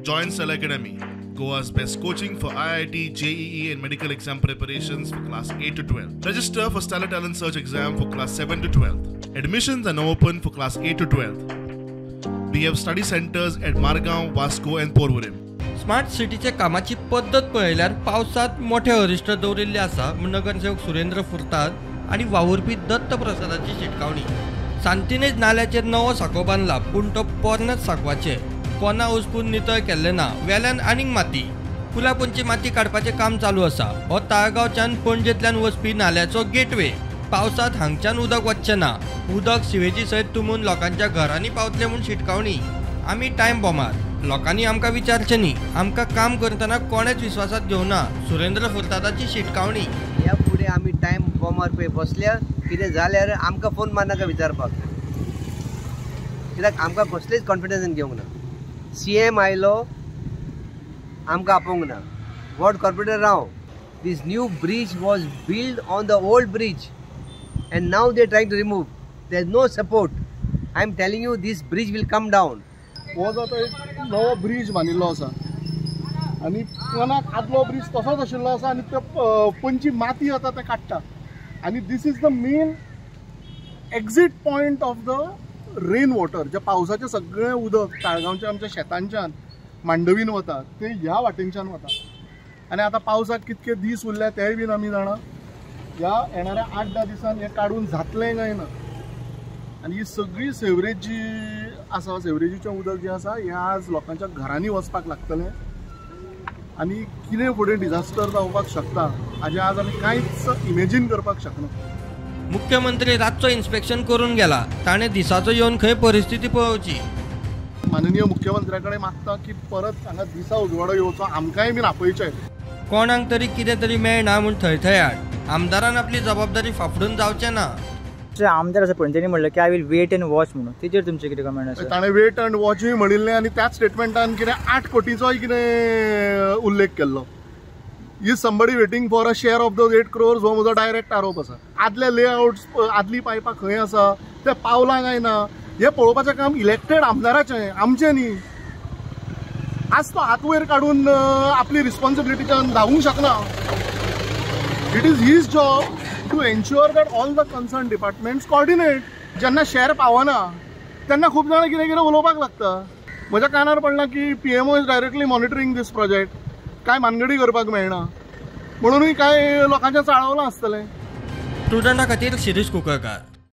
Join Stellar Academy, Goa's best coaching for IIT, JEE and medical exam preparations for class 8 to 12. Register for Stellar Talent Search exam for class 7 to 12. Admissions are now open for class 8 to 12. We have study centers at Margao, Vasco and Porvorim. Smart सिटीचे कामाची पद्दत पळयल्यार पावसांत मोठे अरिश्ट दवरिल्ले आसा म्हूण नगरसेवक सुरेंद्र फुर्ताद आनी वावुरपी दत्तप्रसादाची शिटकावणी. सांतिनेज नाल्याचेर नवो सांकव बांदला पूण तो पोरण्याच सांकवाचेर पोना उसपून नितळ केल्लें ना, वेल्यान आनीक माती. पुलापोंची माती काडपाचें काम चालू आसा. हो ताळगांवच्यान पणजेंतल्यान वचपी नाल्याचो गेटवे. पावसांत हांगच्यान उदक वचचें ना, उदक सिवेजी सयत तुंबून लोकांच्या घरांनी पावतलें म्हूण शिटकावणी. आमी टायम बॉमार, लोकांनी आमकां विचारचें न्ही, आमकां काम करतना कोणेच विस्वासांत घेवना, सुरेंद्र फुर्तादाची शिटकावणी. ह्या फुडें आमी टायम बॉमार पळय बसल्या, कितें जाल्यार आमकां फोन मारनाका विचारपाक, कित्याक आमकां कसलेच कॉन्फिडन्सान घेवंक ना. CM आयलो आमकां आपोवंक ना, वॉर्ड कॉर्पोरेटर हांव. This new bridge was build on the old bridge and now they trying to remove. There is no support. I am telling you this bridge will come down. हो जो आतां एक नवो bridge बांदिल्लो आसा आनी कोणाक आदलो ब्रीज तसोच आशिल्लो आसा आनी ते पणजी माती आतां ते काडटा आनी this is the main exit point of the rain water. जे पावसाचें सगळें उदक ताळगांवच्या आमच्या शेतांच्यान मांडवीन वता ते ह्या वाटेनच्यान वता आनी आतां पावसाक कितके दीस उरल्या तेय बीन आमी जाणा. ह्या येणाऱ्या 8-10 दिसान हें काडून जातलें काय ना. आनी ही सगळी सेवरेज जी आसा, सेवरेजीचें उदक जें आसा हें आज लोकांच्या घरांनी वचपाक लागतलें आनी कितें फुडें डिजास्टर जावपाक शकता हाजें आज आमी कांयच इमेजीन करपाक शकना. मुख्यमंत्री रातचो इन्स्पेक्शन करून गेला, ताणें दिसाचो येवन खंय परिस्थिती पळोवची. माननीय मुख्यमंत्र्या कडेन मागता की परत हांगा दिसा उजवाडो येवचो, आमकांय बीन आपयचें. कोणाक तरी कितें तरी मेळना म्हूण थयथयाट. आमदारान आपली जबाबदारी फाफडून जावचें ना. आमदार आसा पळय, तेणी म्हणलें की I will wait and watch म्हणून, तेजेर तुमचें कितें कमेंट आसा? ताणें वेट अँड वॉचूय म्हणिल्लें आनी त्याच स्टेटमेंटान कितें 8 कोटीचोय कितें उल्लेख केल्लो. Is somebody waiting for a share of those 8 crores हो म्हजो डायरेक्ट आरोप आसा. आदले लेआउट्स, आदली पायपां खंय आसा, ते पावलां काय ना, हें पळोवपाचें काम इलेक्टेड आमदाराचें, आमचें न्ही. आज तो हात वयर काडून आपली रिस्पॉन्सिबिलिटीच्यान धांवूंक शकना. It is his job to ensure that all the concern departments coordinate. जेन्ना शेअर पावना तेन्ना खूब जाणां कितें कितें उलोवपाक लागता. म्हज्या कानार पडलां की PMO is directly monitoring this project. कांय मानगडी करपाक मेळना म्हणूनय कांय लोकांचें चाळवलां आसतलें. स्टुडंटा खातीर शिरीष कुंकळकार.